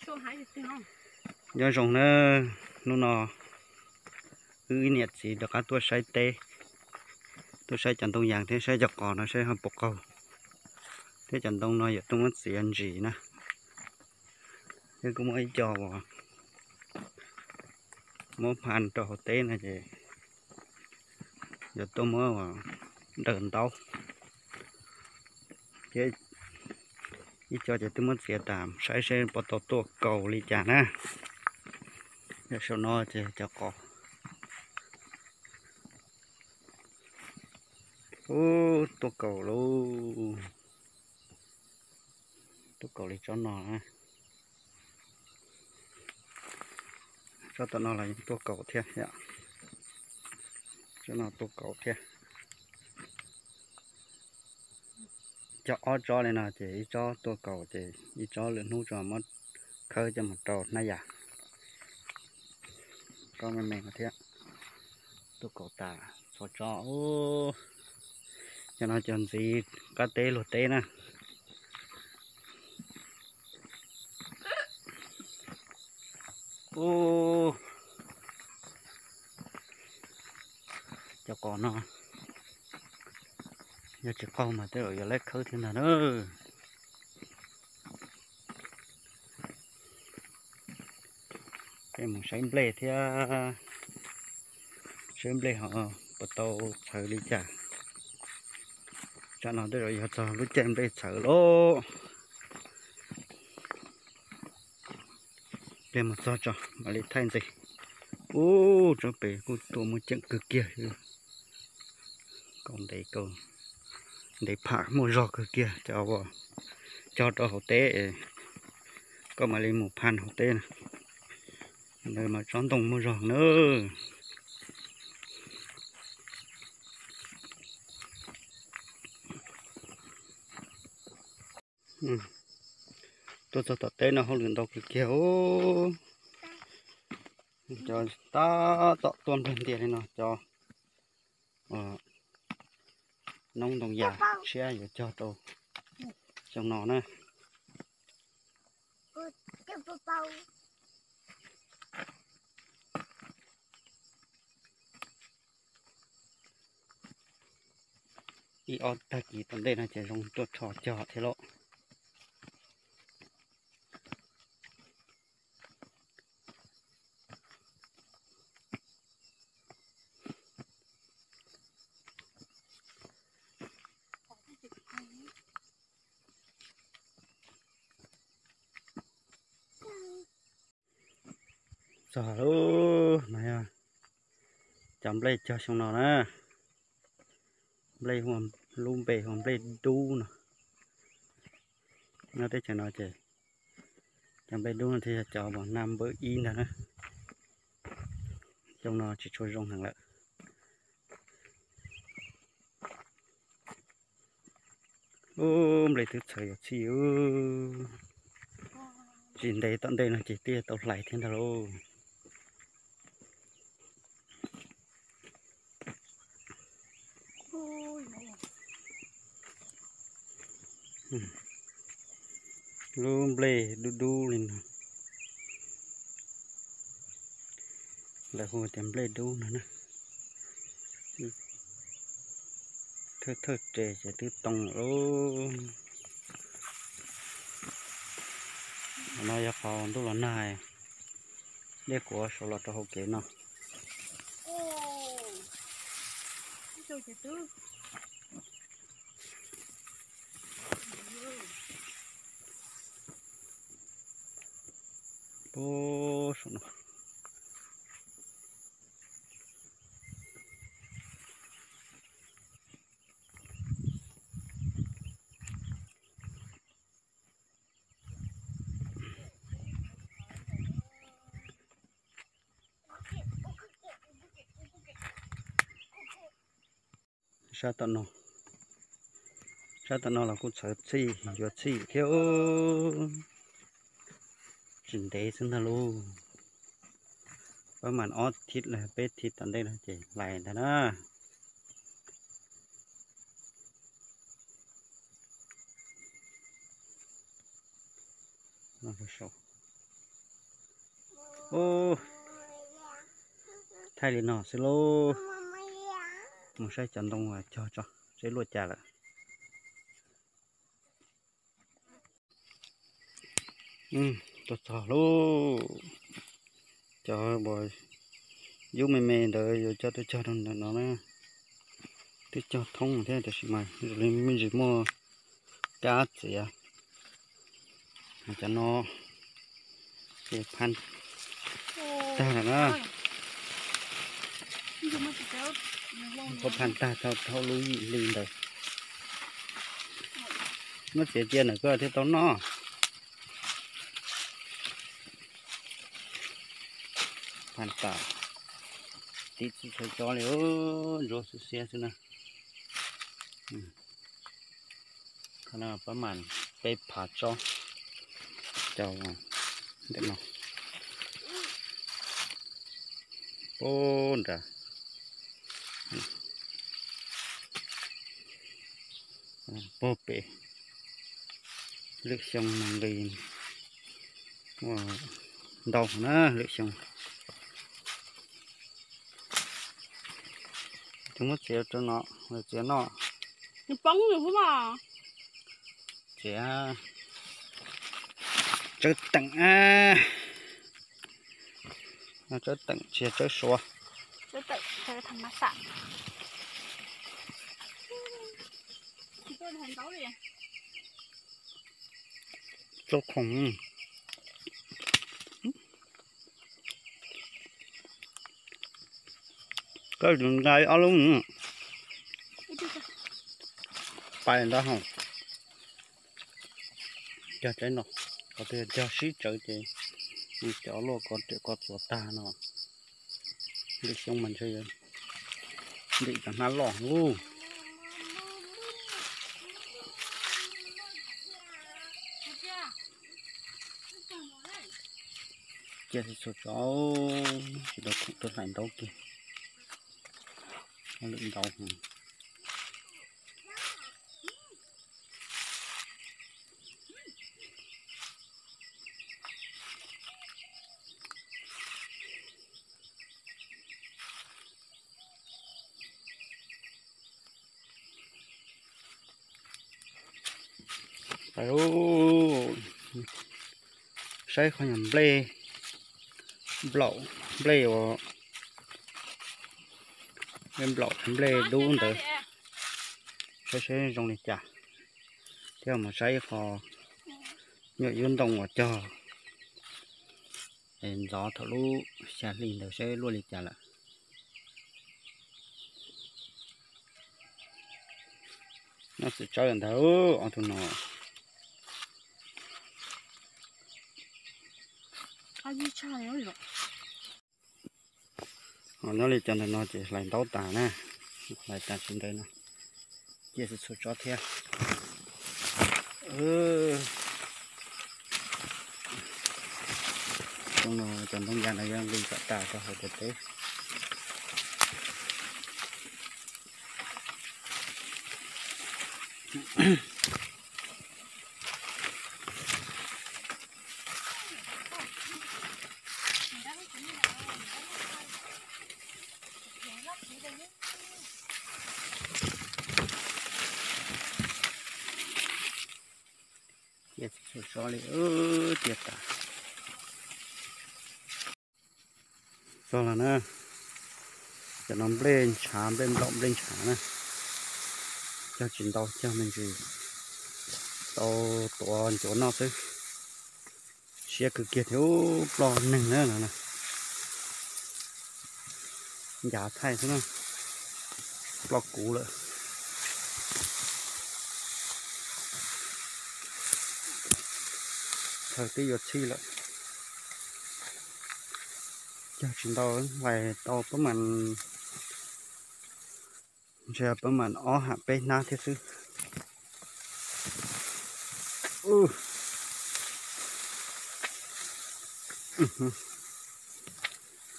Nyob zoo na, hnub no wb ib niam txiv rov qab tuaj saib teb, tuaj saib cov ntoo yas thiab saib cov qos no saib ho puas qaug, thiab cov ntoo no yuav tuaj muab txiav ntsis na. Thiab kuj muaj ib co uas muab phaj rau hauv teb no ces yuav tuaj muab daws ntaub, thiab ib co ces twb muab txiav tas, saib seb puas tau tuaj kaus li cas na. Yog saum no ces cov qos, ub, tuaj kaus lauj, tuaj kaus li tsob no na. Tsob tom no los yeej tuaj kaus thiab, tsob no tuaj kaus thiab. Cog ob tsob li no ces ib tsob tuaj kaus ces ib tsob lwm hnub tso muab khawb coj mus rau hnab yas. Tsob me me no thiab tuaj kaus tas txhua tsob. Cov no cov ntxiv qab teb luag teb na. Ub, cov qos no yog tsis qaug mas tej zaum yuav laib khawb thiab ntag na. Peb mus saib nplej thiab, saib nplej ho puas tau txhawv li cas. Tsam no tej zaum yog txog lub caij nplej txhawv lauj. Pliag mus txog tso mam li thaij ntxiv. Ub, tsob pem kuj tuaj muaj ceem kawg kiag. Kaus ntev, kaus ntev phaj muaj zog kawg kiag, cov uas cog rau hauv teb, koj mam li mus phaj hauv teb na. Ntawd mas tsob ntoo muaj zog na. Tuaj txog tom teb no hauj lwm ntau kawg kiag os. Cov tab tom tuaj nplej ntiag li no, cov noob ntoo yas tshiab yuav cog rau xyoo no na. Ib ob tag kis tom ntej no ces zoo tuaj rho cog thiab lauj. Txog lub no yog cov nplej cog xyoo no na. Nplej hu, lub npe hu nplej dub no. Nyob teb chaws no ces cov nplej dub no thiaj yog cov uas naj npawb ib ntag na. Xyoo no tsis tshua zoo heev lawm. Ub, nplej twb txhawv yuav txhij. Tsis ntev tom ntej no ces twb tau hlais thiab ntag lauj. Lub nplej dub dub li no, lawv hu tias nplej dub no na. Thawj thawj res ces twb too lawm. No yog qhov ntuj los nag, dej kuav sau los rau hauv kev no. Puag saum no. Sab tom no, sab tom no los kuj txhawv txhij yuav txhij thiab. Tsis ntev xwb ntag lauj, pab mas ob thiv los peb thiv tom ntej no ces hlais ntag na. Ub, thaij li no xwb lauj. Mus saib cov ntoo uas cog tso seb luaj cas lawm. Tuaj txog lauj. Cov uas yub me me ntawd yuav coj tuaj cog rau ntawm no na. Twb cog thoob thiab tiam sis mas zoo li me ntsis muaj kab txiav. Cov no ces phaj tag lawm na. Thaub phaj tag thaum lub yim hli ntawd. Muab txiav cia ntawm koj thiaj tau noj. Phaj tas tib txhia txhua tsob li, ntsuab xwb xiab xwb na. Qhov no pab mam peb phav tsob rau ntawm no. Puag nrad, puag pem lwm xyoo mas nqis ntau na lwm xyoo. Tus muab txiav rau no, txiav noj. Poob xwb mas. Txiav tsawb teem, tsawb teem tsis yog tsawb suav. Tsawb khoom. Koj nqa ob lub, pais nrad hauv. Cog tsaib no, qhov twg cog sib tsawv ces cov luaj ko riam ko txuas tag no. Lwm xyoo mas ntshe ntim cov hnab loj ub. Cia tsis txhua tso, tsis tau khoom tuaj hlais ntaub kiag. Lwm ntaub. Saib qhov nyuag nplej, nplaum nplej uas, nplaum nplej dub ntawd, saib saib zoo li cas, thiab mus saib qho nyuam yub ntoo uas cog ntxov thaum lub xya hli ntawd saib luaj li cas lawm. Noj txiv tsawb ntawd ob tug no. Ho nyob li cov ntawm no ces hlais ntaub tas na, hlais tas tsis ntev no, cia tsis txhua tsob thiab. Cov no cov ntoo yas no yuav nqis kom tas rau hauv cov teb. Cia tsis txhua tsob li, tiag tas. Txog los na, cov no nplej ntshav, nplej nplaum nplej ntshav na. Cog tsis ntau, cog me ntsis tau tuav ncuav noj xwb. Siab kawg kiag thiab, ploj neeg na no. Ncav thaij xwb na, ploj kuv lawm. Thaum twb yuav txhij lawm, cog tsis ntau, hlais tau pab mas, ntshe pab mas ob ham peb hnab thiab xwb.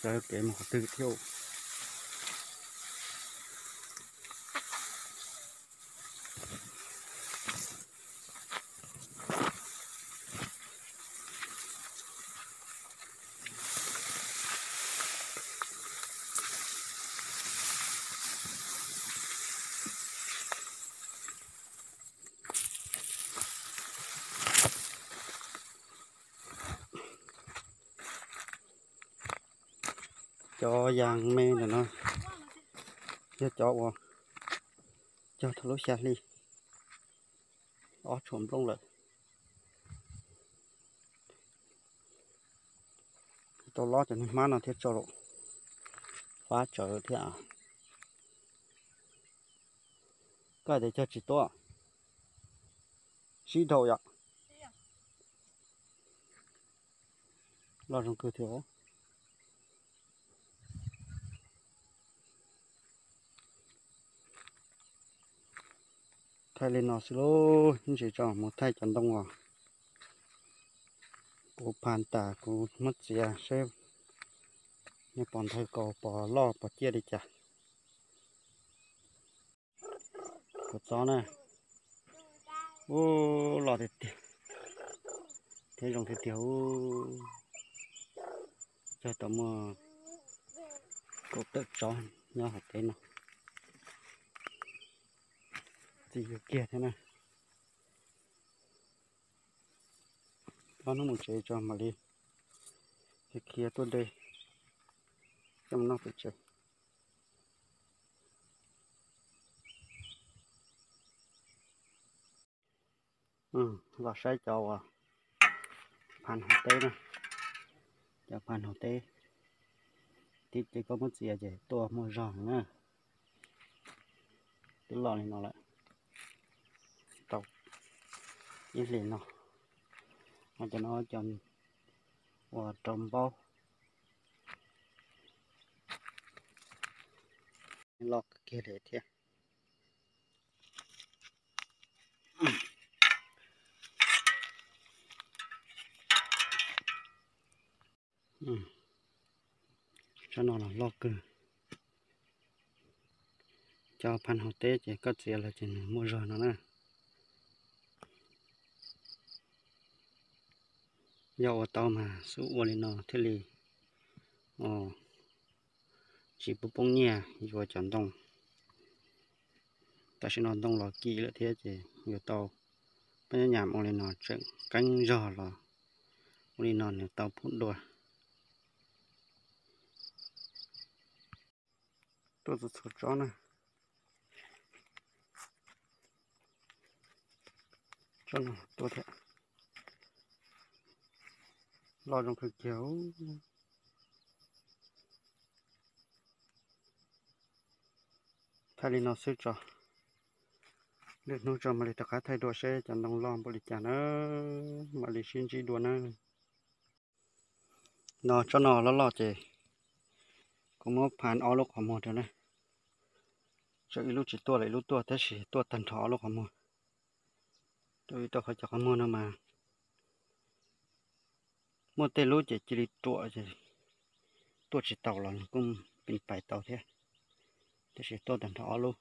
Txawv kev mus qhov twg thiab. Cov yas me ntawm no yog cov uas cog thaum lub xya hli, ob tshuam nplooj lawm. Tau lob cov niag hmab no thiab tso rau, fab tsawv thiab. Koj hais tias cog tsis tuaj, sib dhau yom. Loj zoo kawg thiab. Thaij li no xwb lauj, ntsis tso mus thaij cov ntoo os. Kuv phan tas kuv muab txiav seb nej pom nthaw kaus pom loj pom ciaj li cas. Kuv txob na, ub, loj tiag tiag thiab zoo tiag tiag ub. Cog tau muaj kaum tawm tsob nyob hauv teb no. Txiv yuav kiag thiab na. Ob hnub mus tsev tso mam li khiav tuaj de coj mus noj pem tsev. Los saib cov uas phan hauv teb na. Cov phan hauv teb, tib ce koj muab txiav ces tuaj muaj zog na. Twb loj li no lawm, tau ib hlis no. Ho cov no cov uas rau npaub, loj kawg kiag li thiab. Tsob no los loj kawg. Cov phan hauv teb ces koj txiav lawm ces nws muaj zog no na. Yog ua tau mas xub ua li no thiaj li tsis pub poob nyiaj yuav cov ntoo. Tam sim no ntoo los kim lawm thiab ces yuav tau pab nyob nyam ua li no tseem qeeb zog los ua li no nws tau pub dua. Tuaj txhua txhua tsob na. Tsob no tuaj thiab. Loj zoo kawg kiag. Thaij li no xwb tso. Lwm hnub tso mam li rov qab thaij dua seb cov ntoo loj npaum li cas na, mam li sib ntsib dua na. No tsob no loj loj ces kuv muab phan ob lub qhov muag rau na. Tseem ib lub tsis tuaj los ib lub tuaj tab sis tuaj tag nrho ob lub qhov muag. Rau ib rau qhov cov qhov muag no mas muaj tej lub ces cia li ruam ces tuaj tsis taus los nws kuj pais tau thiab. Tab sis tuaj tag nrho ob lub.